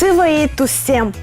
Сывӑ-и, туссем!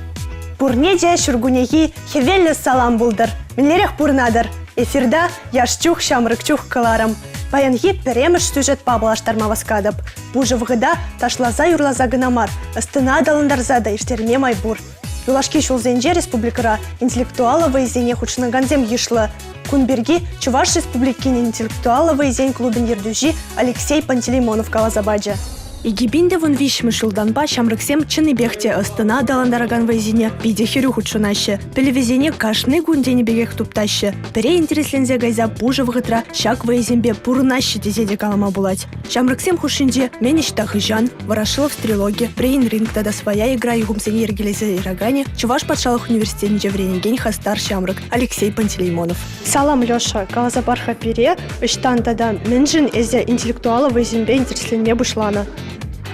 Пурне те ҫуркуннехи хӗвеллӗ салам пултӑр! Мӗнлерех пурӑнатӑр? Эфирта яш чух, ҫамрӑк чух кӑларӑм. Паянхи пӗрремӗш сюжетпа паллаштарма васкатӑп. Пушӑ вӑхӑта ташласа-юрласа кӑна мар, ӑс-тӑна аталантарса та ирттерме май пур. Юлашки ҫулсенче республикӑра интеллектуаллӑ вӑйсене хутшӑнакансем йышлӑ. Кун пирки Чӑваш Республикин интеллектуаллӑ вӑйсен клубӗн ертӳҫи Алексей Пантелеймонов каласа пачӗ. 2013-мӗш ҫултанпа ҫамрӑксем чӑннипех те ӑс-тӑна аталантаракан вӑйсене питӗ хӗрӳ хутшӑнаҫҫӗ. Пӗлӗвӗсене кашни кун тенӗ пекех туптаҫҫӗ. Пӗре интересленсе кайса пушӑ вӑхӑтра ҫак вӑйӑсемпе пурӑнаҫҫӗ тесе те калама пулать. Ҫамрӑксем хушшинче мӗн ӑҫта хӑҫан, Ворошилов стрелокӗ, Брейн-ринг тата Своя игра юхӑмсене йӗркелесе яраканӗ Чӑваш патшалӑх университетӗнче вӗренекен хастар ҫамрӑк Алексей Пантелеймонов. Салам, Леша, каласа пар-ха пире, ӑҫтан тата мӗншӗн эсӗ интеллектуаллӑ вӑйсемпе интересленме пуҫланӑ?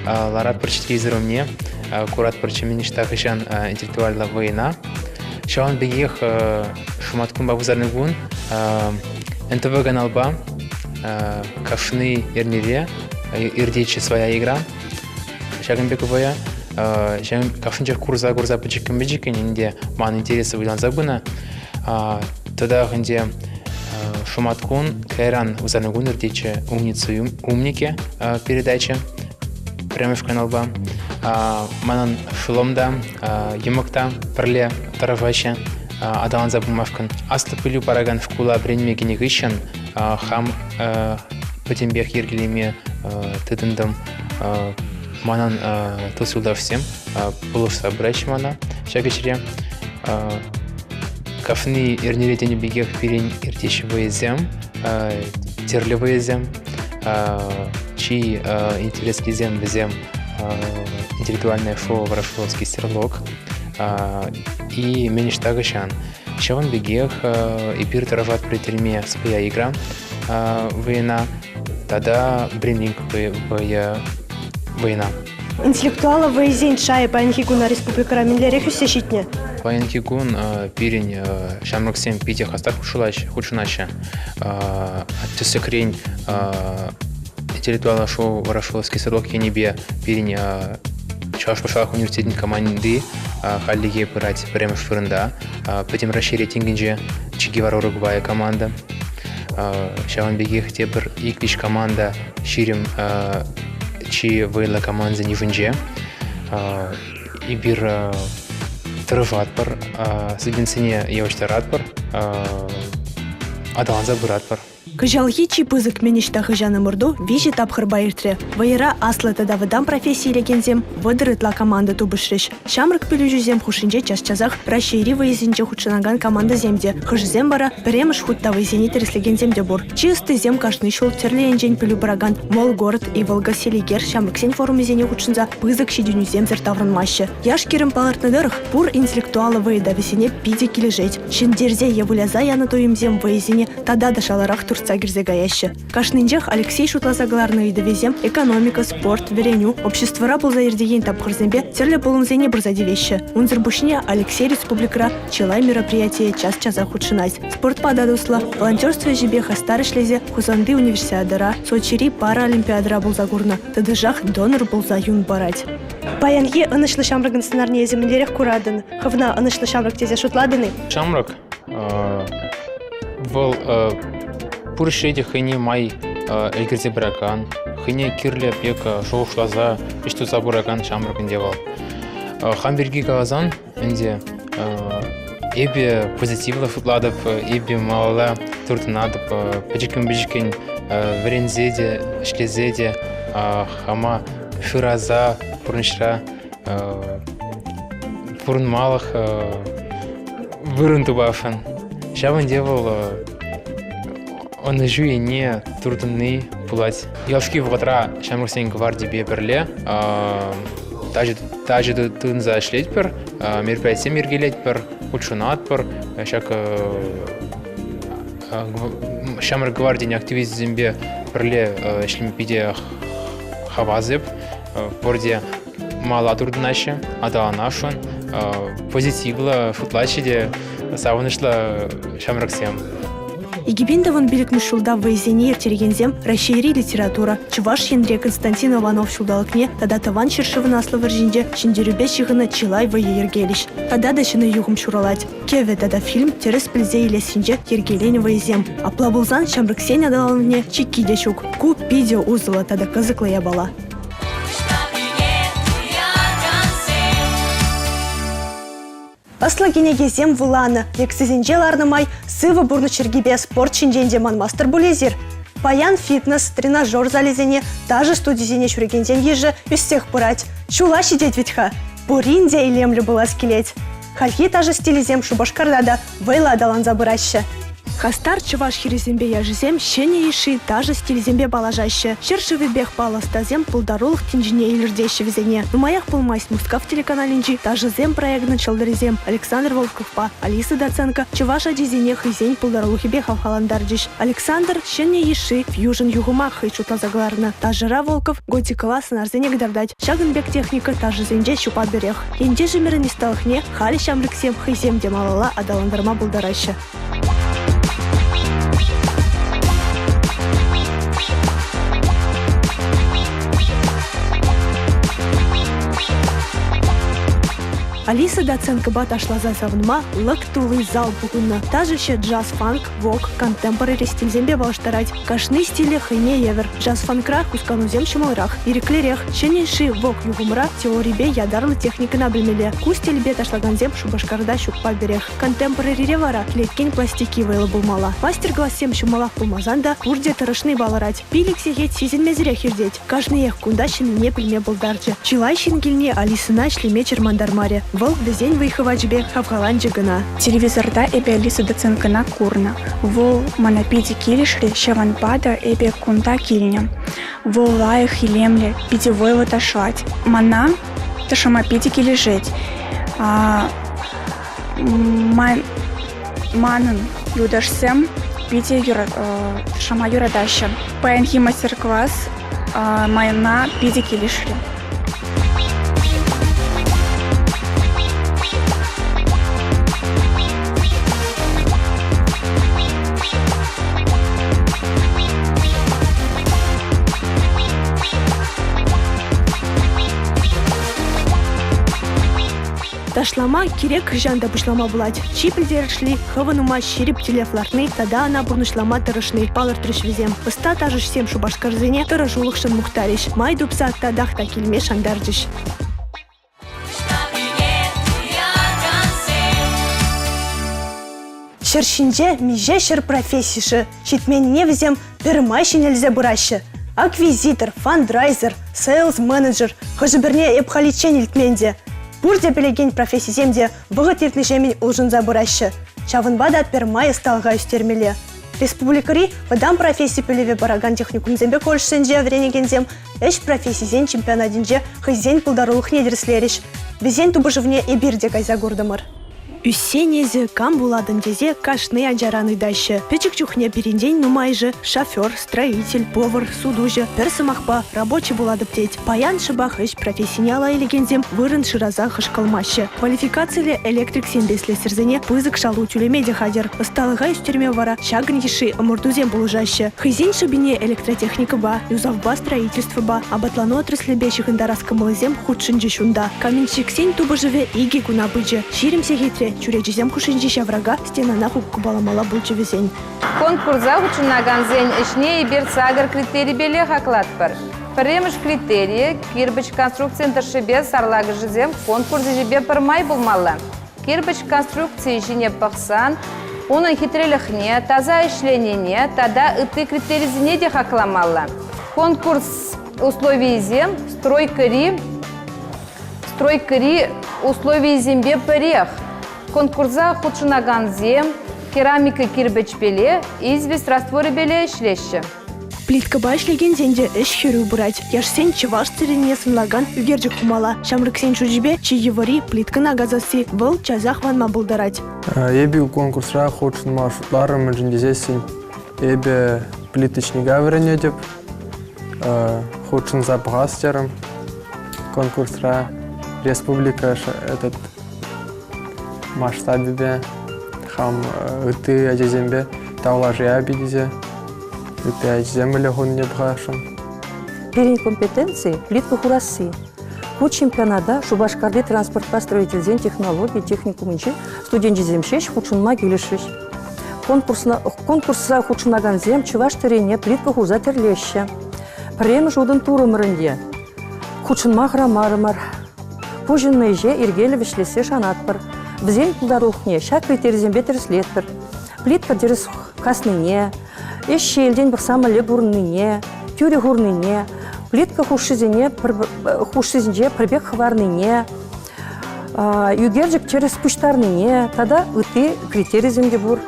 Ларатпӑр телевизор умне, куратпӑр мӗн ӑҫта хӑҫан интеллектуаллӑ вӑйӑна. Ҫавӑн пекех шӑматкунпа вырсарни кун НТВ каналпа кашни эрнере иртетчӗ своя игра. Ҫакӑн пек вӑйӑ. Кашнинчех курса-курса пӗчӗккӗн-пӗчӗккӗн ӗнтӗ ман интересӗ вӑйланса пынӑ. Тата ӗнтӗ шӑматкун, кайран вырсарни кун иртетчӗ «Умницы умники» передача пӗрремӗш каналпа. Манӑн шӑллӑм та, йӑмӑк та пӗрле тӑрӑшаҫҫӗ аталанса пымашкӑн. Аслӑ пӗлӳ паракан шкула вӗренме кӗнӗ хыҫҫӑн хам пӗтӗмпех йӗркелеме тытӑнтӑм. Манӑн тус-юлташсем пулӑшса пыраҫҫӗ мана ҫак ӗҫре. Кашни эрнере тенӗ пекех пирӗн иртеҫҫӗ вӑйӑсем, тӗрлӗ вӑйӑсем. Чи интереслисем вӗсем интеллектуальное шоу «Ворошиловский стрелок» и «Мӗн ӑҫта кӑҫан». Ҫавӑн пекех эпир тӑрӑшатпӑр тӗлме «Своя игра» вӑйӑна тата «Брининг» вӑйӑна. Интеллектуаллӑ вӑйӑсен шайӗ паянхи куна республикӑра мӗнлерех ӳссе ҫитнӗ? Паянхи кун пирӗн ҫамрӑксем питӗ хастар хутшӑнаҫҫӗ. Тӗслӗхрен, интеллектуаллӑ шоу «Ворошиловский стрелок» енӗпе пирӗн Чӑваш патшалӑх университетӗн команди хальлӗхе пырать пӗрремӗш вырӑнта. Пӗтӗм Раҫҫей рейтингӗнче Че Гевара Уругвая команда. Ҫавӑн пекех тепӗр ик-виҫ команда 20 чи вӑйлӑ командӑсен йышӗнче. Эпир тӑрӑшатпӑр, студентсене явӑҫтаратпӑр, аталанса пыратпӑр. Кӑҫалхи чи пысӑк мӗн ӑҫта хӑҫан ӑмӑрту виҫӗ тапхӑрпа иртрӗ. Вӑйӑра аслӑ тата вӑтам професси илекенсем 30 ытла команда тупӑшрӗҫ. Ҫамрӑк пӗлӳҫӗсем хушшинче час-часах Раҫҫейри вӑйӑсенче хутшӑнакан командӑсем те, хӑшӗсем вара пӗрремӗш хут та вӑйсене тӗрӗслекенсем те пур. Чи ӑстисем кашни ҫул тӗрлӗ енчен пӗлӳ паракан Молгород и Волга-Селигер ҫамрӑксен форумӗсене хутшӑнса пысӑк ҫитӗнӳсемсӗр таврӑнмаҫҫӗ. Яш-кӗрӗм палӑртнӑ тӑрӑх, пур интеллектуаллӑ вӑйӑ та вӗсене питӗ килӗшет. Ҫӗнтерсе е выляса янӑ туйӑмсем вӑйӑсене тата та шаларах туртса кӗрсе каяҫҫӗ. Кашнинчех Алексей шутласа кӑларнӑ ыйтӑвӗсем экономика, спорт, вӗренӳ, обществӑра пулса иртекен тапхӑрсемпе тӗрлӗ пулӑмсене пырса тивеҫҫӗ. Унсӑр пуҫне Алексей республикӑра чылай мероприятие час-часах хутшӑнать. Спортпа та туслӑ, волонтерство ӗҫӗпе хастар ӗҫлесе Хусанти универсиадӑра, Сочири параолимпиадӑра пулса курнӑ, тӑтӑшах донор пулса юн парать. Паянхи ӑнӑҫлӑ ҫамрӑкӑн сӑнарне эсӗ мӗнлерех куратӑн? Хӑвна ӑнӑҫлӑ ҫамрӑк тесе шутлатӑн-и? Ҫамрӑк Вӑл пур ӗҫре те хӑйне май ӗлкӗрсе пыракан, хӑйне кирлӗ пек шухӑшласа ӗҫ туса пыракан ҫамрӑк ӗнтӗ вӑл. Хам пирки каласан ӗнтӗ эпӗ позитивлӑ шутлатӑп, эпӗ малалла туртӑнатӑп, пӗчӗккӗн-пӗчӗккӗн вӗренсе те, ӗҫлесе те хама шыраса пурнӑҫра пурӑнмалӑх вырӑн тупасшӑн. Ҫавӑн те вӑл ӑнӑҫу енне туртӑнни пулать. Юлашки вӑхӑтра ҫамрӑксен гвардипе пӗрле тачӑ тытӑнса ӗҫлетпӗр, мероприятисем йӗркелетпӗр, хутшӑнатпӑр. Ҫак ҫамрӑк гвардин активисчӗсемпе пӗрле ӗҫлеме питӗ хавас эп. Пурте мала туртӑнаҫҫӗ, аталанасшӑн, позитивлӑ шутлаҫҫӗ те савӑнӑҫлӑ ҫамрӑксем. 2015 ҫулта вӑйсене ирттерекенсем Раҫҫейри литература, Чӑваш Енре Константин Иванов ҫулталӑкне тата Тӑван ҫӗршывӑн Аслӑ вӑрҫинче ҫӗнтерӳпе ҫыхӑннӑ чылай вӑйӑ йӗркелӗҫ. Тата та ҫӗнӗ юхӑм ҫуралать. Кӗвӗ тата фильм тӗрӗс пӗлсе илессинче йӗркеленӗ вӑйӑсем. Апла пулсан ҫамрӑксен аталанӑвне чикки те ҫук. Ку питӗ усӑллӑ тата кӑсӑклӑ япала. Ӑслӑ кӗнекесем вуланӑ, лекцисенче ларнӑ май сывӑ пурнӑҫ йӗркипе спорт ҫинчен те манмастӑр пуль эсир. Паян фитнес, тренажер залӗсене, ташӑ студисене ҫӳрекенсен йышӗ ӳссех пырать. Ҫула ҫитет вӗт-ха. Пурин те илемлӗ пулас килет. Хальхи ташӑ стилӗсем Шупашкарта та вӑйлӑ аталанса пыраҫҫӗ. Хастар чӑваш хӗрӗсемпе яшӗсем ҫӗнӗ йышши ташӑ стилӗсемпе паллашаҫҫӗ. Ҫӗршывӗпех паллӑ ӑстасем пултарулӑх тӗнчине илӗртеҫҫӗ вӗсене. Нумаях пулмасть Мускав телеканалӗнчи Ташӑсем проектӑн ҫӑлтӑрӗсем Александр Волковпа Алиса Доценко чӑваш ачисене хӑйсен пултарулӑхӗпе хавхалантарчӗҫ. Александр ҫӗнӗ йышши фьюжн юхӑма хӑй шутласа кӑларнӑ. Ташӑра Волков готикӑлла сӑнарсене кӑтартать. Ҫакӑн пек техника ташӑсенче ҫупа пӗрех. Ентешӗмӗрӗн ӑсталӑхне халӗ ҫамрӑксем хӑйсем те малалла аталантарма пултараҫҫӗ. Алиса Доценкӑпа ташласа савӑнма лӑк тулли зал пухӑннӑ. Ташӑҫӑ джаз-фанк, вок, контемпорари стильсемпе паллаштарать. Кашни стиле хӑйне евӗр. Джаз-фанкра хусканусем ҫӑмӑлрах, ирӗклӗрех. Ҫӗнӗ йышши вок юхӑмра теорипе ятарлӑ техникӑна пӗлмелле. Ку стильпе ташлакансем Шупашкарта ҫукпа пӗрех. Контемпорарире вара кӗлеткен пластики вӑйлӑ пулмалла. Мастер-классем ҫӑмӑлах пулмасан та пурте тӑрӑшни палӑрать. 5 сехет сисӗнмесӗрех иртет. Кашниех кунта ҫӗннине пӗлме пултарчӗ. Чылай ҫын килни Алисӑна ӗҫлеме чӑрмантармарӗ. Вӑл вӗсен вӑй-хӑвачӗпе хавхаланчӗ кӑна. Телевизорта эпӗ Алиса Доценкӑна курнӑ. Вӑл мана питӗ килӗшрӗ, ҫавӑнпа та эпӗ кунта килнӗ. Вӑл лайӑх, илемлӗ, питӗ вӑйлӑ ташлать. Мана ташлама питӗ килӗшет. Манӑн юлташсем питӗ ташлама юратаҫҫӗ. Паянхи мастер-класс мана питӗ килӗшрӗ. Ташлама кирек хӑҫан та пуҫлама пулать. Чи пӗлтерӗшли – хӑвӑн ума ҫирӗп тӗллев лартни тата ӑна пурнӑҫлама тӑрӑшни, палӑртрӗҫ вӗсем. Ӑста ташӑҫсем Шупашкарсене тӑрӑшулӑхшӑн мухтарӗҫ, май тупса татах та килме шантарчӗҫ. Ҫӗр ҫинче миҫе ҫӗр профессишӗ ҫитменнине вӗсем пӗрмай ҫӗнелсе пыраҫҫӗ. Аквизитор, фандрайзер, сейлс-менеджер хӑшӗ-пӗрне эп халиччен илтмен те. Пурте пӗлекен профессисем те вӑхӑт иртнӗҫемӗн улшӑнса пыраҫҫӗ. Ҫавӑнпа та пӗрмай ӑсталӑха ӳстермелле. Республикӑри вӑтам професси пӗлӗвӗ паракан техникумсемпе колледжсенче вӗренекенсем ӗҫ профессисен чемпионатӗнче хӑйсен пултарулӑхне тӗрӗслерӗҫ. Вӗсен тупӑшӑвне эпир те кайса куртӑмӑр. Ӳссен эсӗ кам пулатӑн тесе кашни ачаран ыйтаҫҫӗ. Пӗчӗк чухне пирӗнтен нумайӑшӗ шофер, строитель, повар, сутуҫӑ, пӗр сӑмахпа, рабочи пулатӑп тет. Паян шӑпах ӗҫ профессине ала илекенсем вырӑн шыраса хӑшкӑлмаҫҫӗ. Квалификациллӗ электриксемпе слесарьсене пысӑк шалу тӳлеме те хатӗр. Ӑсталӑха ӳстерме вара ҫакӑн йышши ӑмӑртусем пулӑшаҫҫӗ. Хӑйсен шӑпине электротехникӑпа, юсавпа, строительствӑпа, апатлану отраслӗпе ҫыхӑнтарас кӑмӑллисем хутшӑнчӗҫ унта. Каменщиксен тупӑшӑвӗ икӗ куна пычӗ. 20 сехетре чӳречесем хушшинчи ҫаврака стенана купаламалла пулчӗ вӗсен. Конкурса хутшӑнакансен ӗҫне эпир сакӑр критерипеле хаклатпӑр. Пӗрремӗш критерийӗ кирпӗч конструкцийӗн тӑршшӗпе сарлакӑшӗсем конкурс ӗҫӗпе пӗрмай пулмалла. Кирпӗч конструкцийӗ ҫине пӑхсан унӑн хитрелӗхне, таса ӗҫленине тата ытти критерисене те хакламалла. Конкурс условийӗсем стройкӑри стройкӑри условийӗсемпе пӗрех. Конкурса хутшӑнакансем керамика кирпӗчпеле, известь растворӗпеле ӗҫлеҫҫӗ. Плиткӑпа ӗҫлекенсен те ӗҫ хӗрӳ пырать. Яшсен чӑваш тӗррине сӑнлакан ӳкерчӗк хумалла. Ҫамрӑксен шучӗпе чи йывӑрри плиткӑна касасси. Вӑл часах ванма пултарать. Эпӗ конкурсра хутшӑнма шутларӑм, мӗншӗн тесессӗн эпӗ плиточника вӗренетӗп. Хутшӑнса пӑхас терӗм конкурсра. Республика этот масштабӗпе хам ытти ачасемпе. тавлашӑя тесе. Ытти ачисем мӗнле хунине пӑхасшӑн. Пирӗн компетенци плитка хурасси. Ку чемпионата Шупашкарти транспортпа строительсен технологи техникумӗнче студенчӗсем ҫеҫ хутшӑнма килӗшрӗҫ. Конкурсра хутшӑнакансем чӑваш тӗррине плитка хурса тӗрлеҫҫӗ. Пӗрремӗш утӑм турӑмӑр ӗнтӗ. Хутшӑнма хӑрамарӑмӑр. Пуҫӑннӑ ӗҫе йӗркеллӗ вӗҫлессе шанатпӑр. Вӗсен пултарулӑхне ҫак критерисемпе тӗрӗслетпӗр. Плитка тӗрӗс каснине, ӗҫ ҫиелтен пӑхса мӗнле пурӑннине, тӳрӗ хурнине, плитка хушшисене хушшисенче пӗр пек хӑварнине, ӳкерчӗк тӗрӗс пуҫтарнине тата ытти критерисем те пур.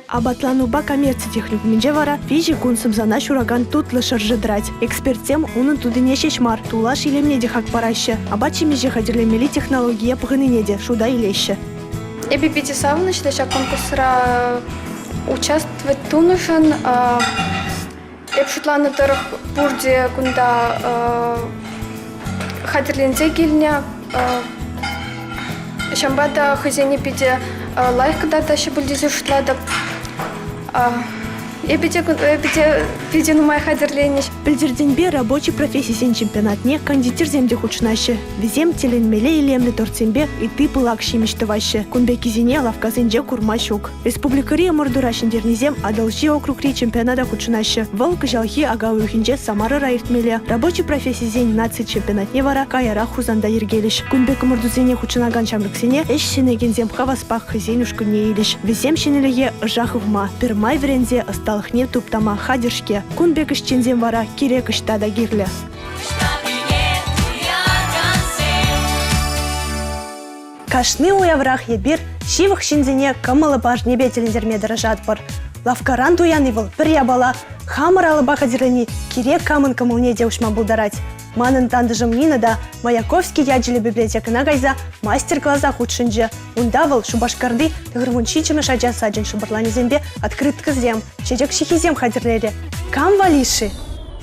Апатланупа коммерци техникумӗнче вара виҫӗ кун сӑмсана ҫуракан тутлӑ шӑршӑ тӑрать. Экспертсем унӑн тутине ҫеҫ мар, тулаш илемне те хак параҫҫӗ. Апат-ҫимӗҫе хатӗрлемелли технологие пӑхӑннине те шута илеҫҫӗ. Эпӗ питӗ савӑнӑҫлӑ ҫак конкурсра участвовать тунӑшӑн. Эп шутланӑ тӑрӑх пурте кунта хатӗрленсе килнӗ. Ҫавӑнпа та хӑйсене питӗ лайӑх кӑтартаҫҫӗ пуль тесе шутлатӑп. Эпӗ те, эпӗ те питӗ нумай хатӗрленӗ. Пӗлтӗртенпе рабочи профессисен чемпионатне кондитерсем те хутшӑнаҫҫӗ. Вӗсем тӗлӗнмелле илемлӗ тортсемпе ытти пылак ҫимӗҫ тӑваҫҫӗ. Кун пеккисене лавккасенче курма ҫук. Республикӑри ӑмӑртура ҫӗнтернисем Атӑлҫи округри чемпионата хутшӑнаҫҫӗ. Вӑл кӑҫалхи ака уйӑхӗнче Самарӑра иртмелле. Рабочи профессисен наци чемпионатне вара каярах Хусанта йӗркелӗҫ. Кун пек ӑмӑртусене хутшӑнакан ҫамрӑксене ӗҫ сӗнекенсем хаваспах хӑйсен ушкӑнне илӗҫ. Вӗсем ҫӗнӗлӗхе ӑша хывма, пӗрмай вӗренсе ӑсталӑхне туптама хатӗр-ҫке. Кун пек ӗҫченсем вара кирек ӑҫта та кирлӗ. Кашни уяврах эпир ҫывӑх ҫынсене кӑмӑллӑ парнепе тӗлӗнтерме тӑрӑшатпӑр. Лавккаран туянни вӑл пӗр япала, хамӑр алӑпа хатӗрлени кирек камӑн кӑмӑлне те уҫма пултарать. Манӑн тантӑшӑм Нина та Маяковский ячӗллӗ библиотекӑна кайса мастер-класа хутшӑнчӗ. Унта вӑл Шупашкарти тӑхӑрвун ҫиччӗмӗш ача сачӗн шӑпӑрланӗсемпе открыткӑсем, чечек ҫыххисем хатӗрлерӗ. Кам валли-ши?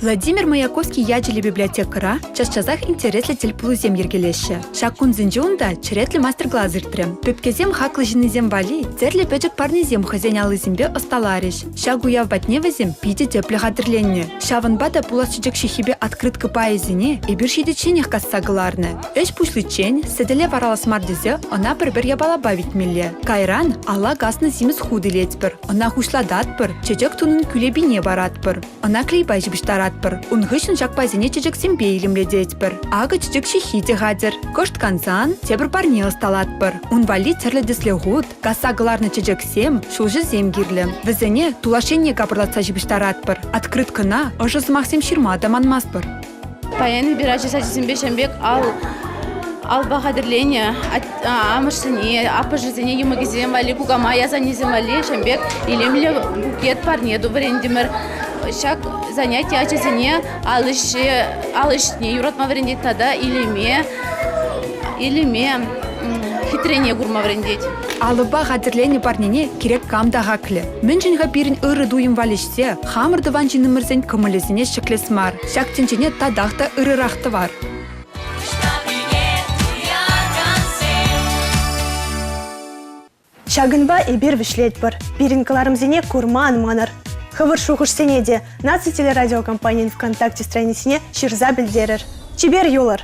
Владимир Маяковский ячӗллӗ библиотекӑра час-часах интереслӗ тӗлпулусем йӗркелеҫҫӗ. Ҫак кунсенче унта черетлӗ мастер-класс иртрӗ. Пепкесем хаклӑ ҫыннисем валли тӗрлӗ пӗчӗк парнесем хӑйсен аллисемпе ӑсталарӗҫ. Ҫак уяв патне вӗсем питӗ тӗплӗ хатӗрленнӗ. Ҫавӑнпа та пулас чечек ҫыххипе открытка пайӗсене эпир ҫитичченех касса кӑларнӑ. Ӗҫ пуҫличчен сӗтеле варалас мар тесе ӑна пӗр-пӗр япалапа витмелле. Кайран алла каснӑ симӗс хут илетпӗр. Ӑна хуҫлататпӑр, чечек тунин кӳлепине паратпӑр. Ӑна клейпа ҫыпӑҫтаратпӑр. Ун хыҫҫӑн ҫак пайсене чечексемпе илемлететпӗр. Акӑ чечек ҫыххи те хатӗр. Кӑшт кансан тепӗр парне ӑсталатпӑр. Ун валли тӗрлӗ тӗслӗ хут, касса кӑларнӑ чечексем, ҫулҫӑсем кирлӗ. Вӗсене тулаш енне капӑрлатса ҫыпӑҫтаратпӑр. Открыткӑна ӑшӑ сӑмахсем ҫырма та манмастпӑр. Паян эпир ача сачӗсемпе ҫавӑн пек ал алпа хатӗрленӗ амӑшсене, аппӑшӗсене, йӑмӑкӗсем валли, кукамай асаннесем валли ҫавӑн пек илемлӗ букет парне вӗрентӗмӗр. Ҫак заняти ачасене ал ӗҫе, ал ӗҫне юратма вӗрентет тата илеме, илеме, хитрене курма вӗрентет. Алӑпа хатӗрленӗ парнене кирек кам та хаклӗ. Мӗншӗн-ха пирӗн ырӑ туйӑм валеҫсе хамӑр тӑван ҫыннӑмӑрсен кӑмӑлӗсене ҫӗклес мар? Ҫак тӗнчене татах та ырӑрах тӑвар. Ҫакӑнпа эпир вӗҫлетпӗр. Пирӗн кӑларӑмсене курма ан манӑр. Хӑвӑр шухӑшсене те наци телерадиокомпанийӗн ВКонтакте страницине ҫырса пӗлтерӗр. Чипер юлӑр!